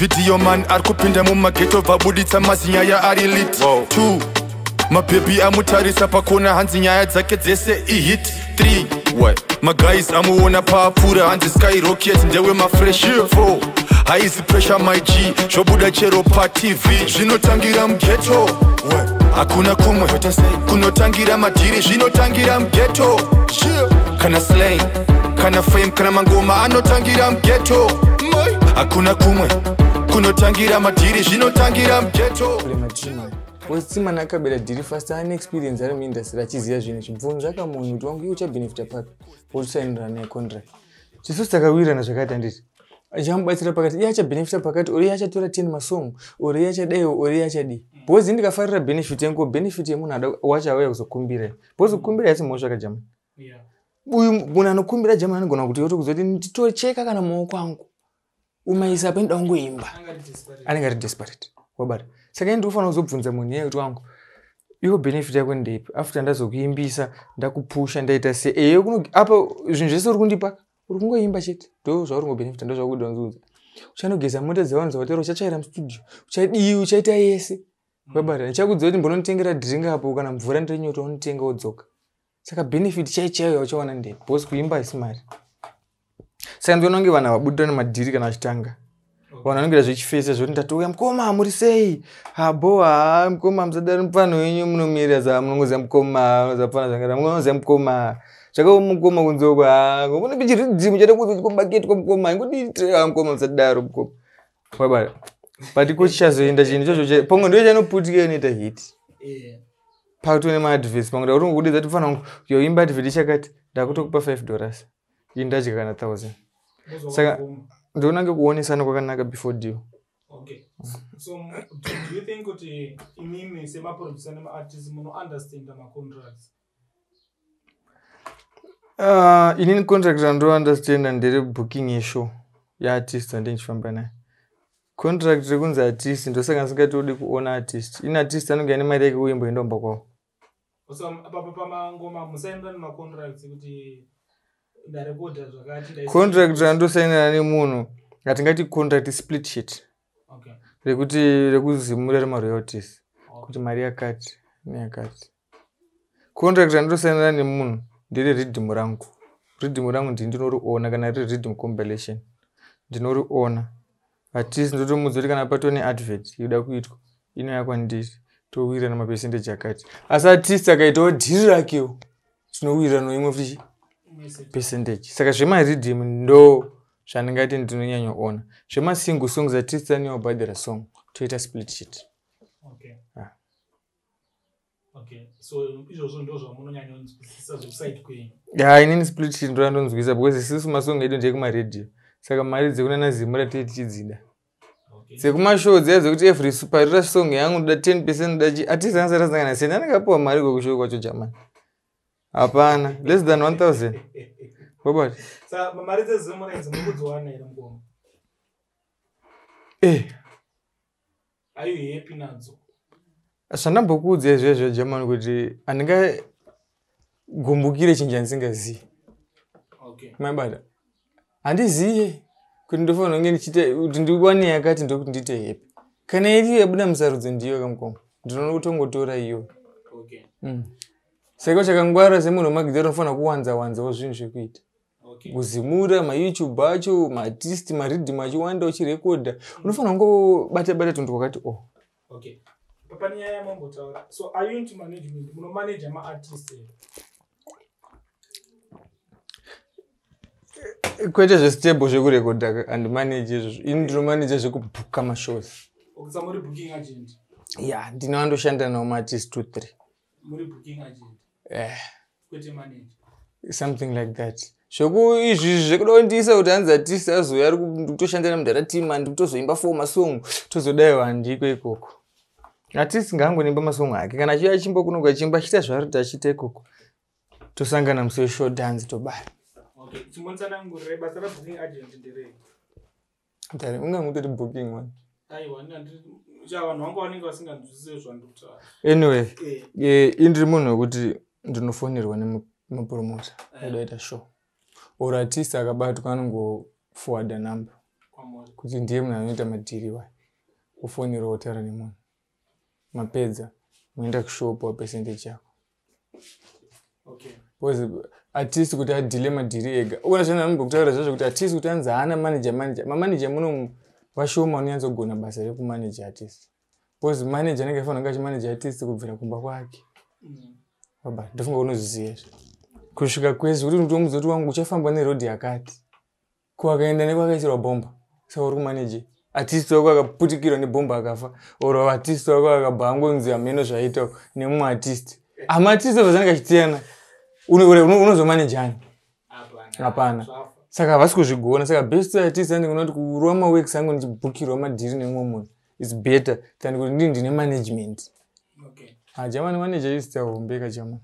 Video man ari kupinda mumageto, vabuditsa mazinyaya ari lit. 2, mabhebhi amutarisa pakona, hanzi nyaya dzake dzese ihit. 3, maguys amuona paapfuura, hanzi skyrocket ndewe mafresh. 4, haizi pressure my G, zvobuda chero paTV. Zvinotangira mughetto, hakuna kumwe kunotangira madhiri. Zvinotangira mughetto, kana slang, kana fame, kana mangoma anotangira mughetto. Hakuna kumwe kunotangira madhiri. Zvinotangira mughetto. Because Tsimani akabera dhiri fast, ane experience, ari muindustry, achiziva zvinhu. Chibvunzo akamunhu kuti, "Wangu, iwe uchabhenefita papi wotosainira naye contract?" Chisusu takawirirana zvakati, handiti achamubatsira pakati, iye achabhenefita pakati, or iye achatora 10 masong, or iye achadaiwo, or iye achadii? Because ndikafarira benefit yangu, benefit yemunhu wacho auya kuzokumbira, because kukumbira yasi mhosva kajamani. Uyu munhu anokumbira jamani anogona kuti yotokuzoti, "Nditocheka kana maoko angu, umaisa pa, ndoda kungoimba." Anenge ari desperate, wabata. Saka ini ndinofanira kuzobvunza munhu iye kuti, "Wangu, iwo benefit yako ndeipi after ndazokuimbisa, ndakupusha, ndaita sei?" Eye, apa zvinhu zvese uri kundipa, uri kungoimba chete, ndo zvauri ngobhenefita, ndo zvakuda kunziudza. Uchanogeza mota dzevanhu dzawataura, uchatsvaira mustudio, uchadii, uchaita yese, wabata. Ndichakudza kuti mbononditengera drink apo kana mvura, ndirenyota, unotenga wodzoka. Saka benefit chai chaiyo yauchawana ndei? Because kuimba haisi mari. Saka ndiona kunge vanhu havabudira nemadhiri kana vachitanga. Vanhu vanongoita zvechifesa, zvoti, "Ndatouya mukoma, muri sei?" "Habo, ha mukoma, musadaro, mufano wenyu munomira za munongoziva mukoma, unozapfana zvakada, munoziva mukoma, zvakaoma mukoma, kunzoko ha mune chiridhimu chada kuzobaketwa mukoma, ingodii mukoma, musadaro mukoma." Wabata, but ko chichazoenda chinhu ichocho pamwe ndo chanoputika, inoita hit pakutone maadverts. Pamwe ndakutongokuudza kuti, "Mufana wangu, yoimba advert chakati, ndakutokupa $5, ini ndadya kana 1000." Saka ndoona ngekuonesana kwakanaka before deal. Okay, so do you think kuti imimi semaproducer nemaartist munounderstanda macontracts? Inini contract randounderstanda ndere booking yeshow yeartist wandenge ndichifamba naye. Contract rekunzi artist, ndosaka ndisingatodi kuona artist. Ini artist anonge ane mari yake, uimboenda kumba kwavo. So pamangoma musaenda nemacontracts kuti ndarekodha zvakati? Contract randosainira nemunhu, hatingati contract, split sheet rekuti rekuzimura remaroyalties, kuti mari yakati neyakati. Contract randosainira nemunhu ndere riddim rangu. Riddim rangu ndini ndinoriona. Kana riri riddim compilation, ndinoriona. Artist ndotomudza kuti kana patone advert yoda kuitwa, inouya kwandiri, towirirana mapercentage akati. Asi artist akaitawo dhiri rakewo, tinowiriranawo imwe futi percentage. Saka zvemariddim ndo zvandingati ndinonyanyoona. Zvemasingle songs, artist anewabhadhara song, toita split sheet. Ah. Okay, so izvozvo ndo zvamunonyanyonzwisisa zvekuside kwenyu? Ya, inini split sheet ndo randonzwisa, because isusu masong edu ndeyekumaredhiyo, saka mari dzekunana Zimura tee tichidzida. Dzekumashow dziya dzekuti every parira song yangu ndoda 10%, ndoda chi, artist angasati asangana seni anenge apiwa mari kwekushow kwacho jamani? Hapana, less than 1000, wabati. Saka mari dzeZimura idzi muri kudziwana here, mukoma? Eh. Are you happy nadzo? Zvandambokuudzai zviya zva Germany, kuti handingagumbukire chinhu chandisingazivi. Maibata, handiziye kuti ndofanira kunge ndichiita kuti ndiwane yakati, ndokuti ndiite happy. Kana iri yabuda musarudzo, ndiyo kamukoma, ndinoona kutongotora iyo. Saka chakangwara semunhu wemagitari, unofanira kuwanza wanzawo zvinhu zvekuita. Kuzimura maYouTube acho, maartist, mariddim achiwanda, uchirekodha, unofanira kungobata bata tunhu twakati o. Okay, pane nyaya yamambotaura. So are you into management? Munomanaja maartist here? Kwete zvestable zvekurekodha, handimanage izvozvo. Ini ndinomaneja zvekubhuka mashows. Okutsa muri booking agent? Ya, ndinowandoshanda nawo maartist two three. Muri booking agent? Eh. Kwete manager? Something like that. Zvoku izvi zvekuda kundiisa kuti hanzi artist azouya ari kutoshanda nemudhara team, andi kutozoimba four masong, tozodaiwa, handiko ikoko. Artist ngaangonimba masong ake. Kana achiuya achimba kunoku, achimba, achiita zvaari kuti achiita ikoko, tosangana musi weshow dance, tobaya. Okay, chimbonitsanangurirai basa rabooking agent nderei? Mudhara, ungangutoti booking one. Aiwa, vanhu vangu vanenge vasinganzwisise zvandiri kutaura. Anyway, indiri munhu wekuti ndinofonerwa nemupromota odaita show, or artist akabatwa anongoforwarda number. Kwamuri. Kuti ndiye munhu anoita madhiri wayo, ufonera wotaura nemunhu, mapedza moenda kushopu wapercentage yako. Because artist kuti adhile madhiri ega, uona zvana anombokutaura zvazvo kuti artist kuti anzi haana manager, manager, mamanager munomu vashoma vanonyatsogona basa rekumanager artist, because manager anenge afanira kunge achimanager artist kubvira kumba kwake. Baba, ndofunga unozviziva izvi, kusvika kwese, kuti unotomudza kuti wangu uchafamba nerodhi yakati, ko akaenda nekwakaisirwa bhomba, saka uri kumaneja artist wako akaputikirwa nebhomba akafa, or artist wako akabva angonzi hameno zvaita nemumwe artist, amaartist obva zanenge achitiyana, unozomaneja ani? Hapana. Saka havasi kuzvigona. Saka best artist anenge unoti kurova maworks angu ndichibhukirwa madhiri nemumwe munhu is better than kuti ndii ndine management. Ah, jamani, manager izita hombe ka, jamani,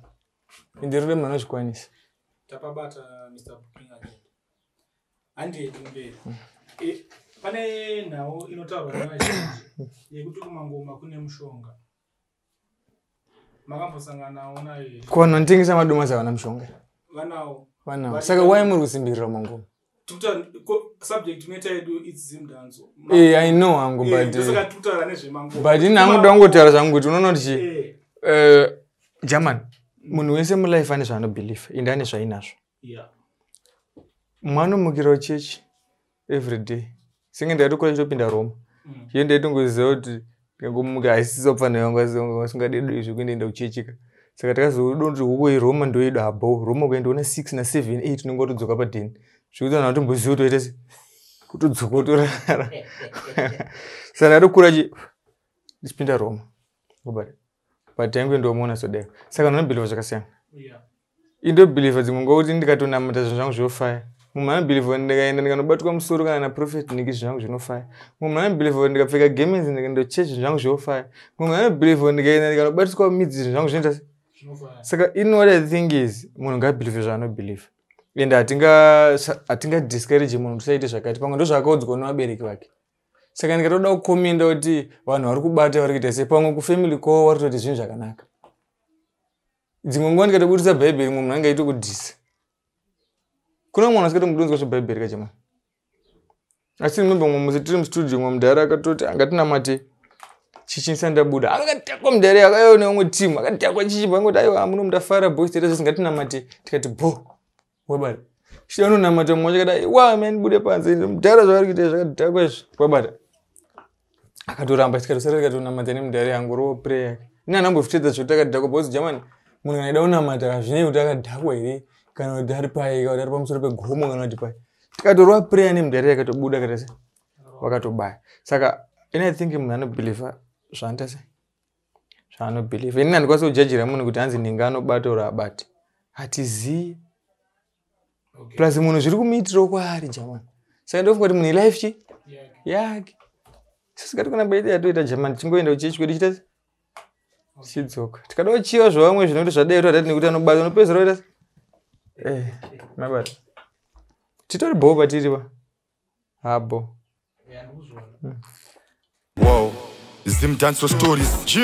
ende rode munhu anozvikwanisa. Tapabata, Mr Booking Agent. Handiendi mberi. Pane nhau inotaurwa nevazhinji yekuti kumangoma kune mushonga. Makambosanganawo nayo here? Kuvanhu vanotengesa madomasi havana mushonga. Vanawo. Vanawo. Saka wai muri kusimbirira mangoma? Subject matter yedu its Zimdancehall. I know hangu, but Saka tikutaura nezvemangoma. But ini hangu ndangotaura zvangu kuti unoona kuti chi german, munhu wese mulife ane zvaanobhilivha, ende ane zvainazvo. Mumwe anomukirawo chechi every day, senge ndaitokura chitopinda Roma. Chiye ndaitongoziva kuti ndingangomuka haisisa kupfanira vangu vasingadedo izvi kuendaenda kuchechika. Saka takazodonti huko yeRoma ndoyedu habo Roma kuendaona 6 na7 8 unenge watodzoka padheni, zvekuti vanhu vatomboziva kuti waita se kutodzoka utorara. Saka ndatokura ndichipinda Roma, but taingoendawo sodero. Saka vanhu vanobhilivha zvakasiyana. Indobhilivha dzimwe nguva kuti ndikatonamata zvinhu zvangu zvinofaya. Mumwe anobhilivha kuti ndikaenda ndikanobatwa musoro kana naprophet niki zvinhu zvangu zvinofaya. Mumwe anobhilivha kuti ndikapfeka gemenzi ndikaenda kuchechi zvinhu zvangu zvinofaya. Mumwe anobhilivha kuti ndikaenda ndikanobatiswa midzi zvinhu zvangu zvinoita se. Saka in what I think is munhu ngaabhilivhe zvaanobhilivha, ende hatingadiscourage munhu kuti usaite zvakati, pamwe ndozvaakaudzwa nevabereki vake. Saka ndikatoda kukomenda kuti vanhu vari kubata vari kuita sei, pamwe kufamily kwavo vari kutoti zvinhu zvakanaka. Dzimwe nguva ndikatobudisa Bhaibheri, mumwe munhu ange aitokudhisa. Kuna mwana asikatomudonzwa zvebhaibheri kachama. Asi remember mumwe musi tiri mustudio, mumwe mudhara akatoti angatinamate chichinisa, ndabuda akakatakwa mudhara, akaiwa neumwe timu akatakwa chichibva angoti, "Aiwa, muno mundafara boys, taita zvese, ngatinamate." Tikati bo wabata chida unonamata, mumwe wacho akadai, "Wa man, bude panze mudhara, zvavari kuita zvakadhakwa izvi." Wabata akatoramba, tikatosara tikatonamata nemudhara yangu rowo prayer yake. Ini handambofitedza zvekuti akadhakwa, because germany munhu kana aida kunamata hazvinei kuti akadhakwa here kana kuti ari pai, kana kuti ari pamusoro pegomo kana kuti pai. Tikatorova prayer nemudhara, yakatobuda akaita se wakatobaya. Saka ini I think munhu anobhilivha zvaanoita se zvaanobhilivha. Inini handikwanisi kujajira munhu kuti hanzi ninga anobata or abati, hatizii. Plus munhu zviri kumuitirawo kwaari, jamani. Saka ndofunga kuti munhu ilife chi yake. Sisingati kuna baita yatoita, jamani, tichingoenda kuchechi kwedu chita chidzoka, tikada kuchiva zvavamwe zvinoti zvadai tadati nekuti anobata unopedzisira waita mabata titori bho patiri pa habo. Wow. Zimdancehall stories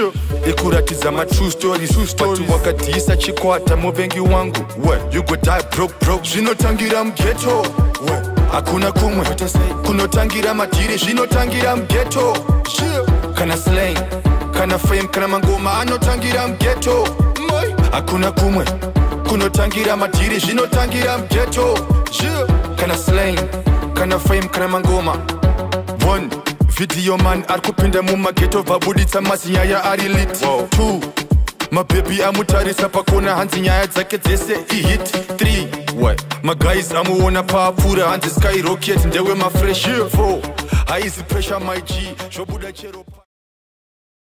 ikuratidza matrue stories, but wakadhisa chikwata muvengi wangu, you go die broke broke. Zvinotangira mughetto, hakuna kumwe kunotangira madhiri, zvinotangira mughetto. Kana slang, kana fame, kana mangoma anotangira mughetto, hakuna kumwe kunotangira madhiri, zvinotangira mughetto. Kana slang, kana fame, kana mangoma. One video man ari kupinda mumaghetto, vabuditsa mazinyaya ari lit. Two mabhebhi amutarisa pakona, hanzi nyaya dzake dzese ihit. 3 maguys amuona paapfuura, hanzi skyrocket ndewe mafresh. 4 haizi pressure, my G, zvobuda chero.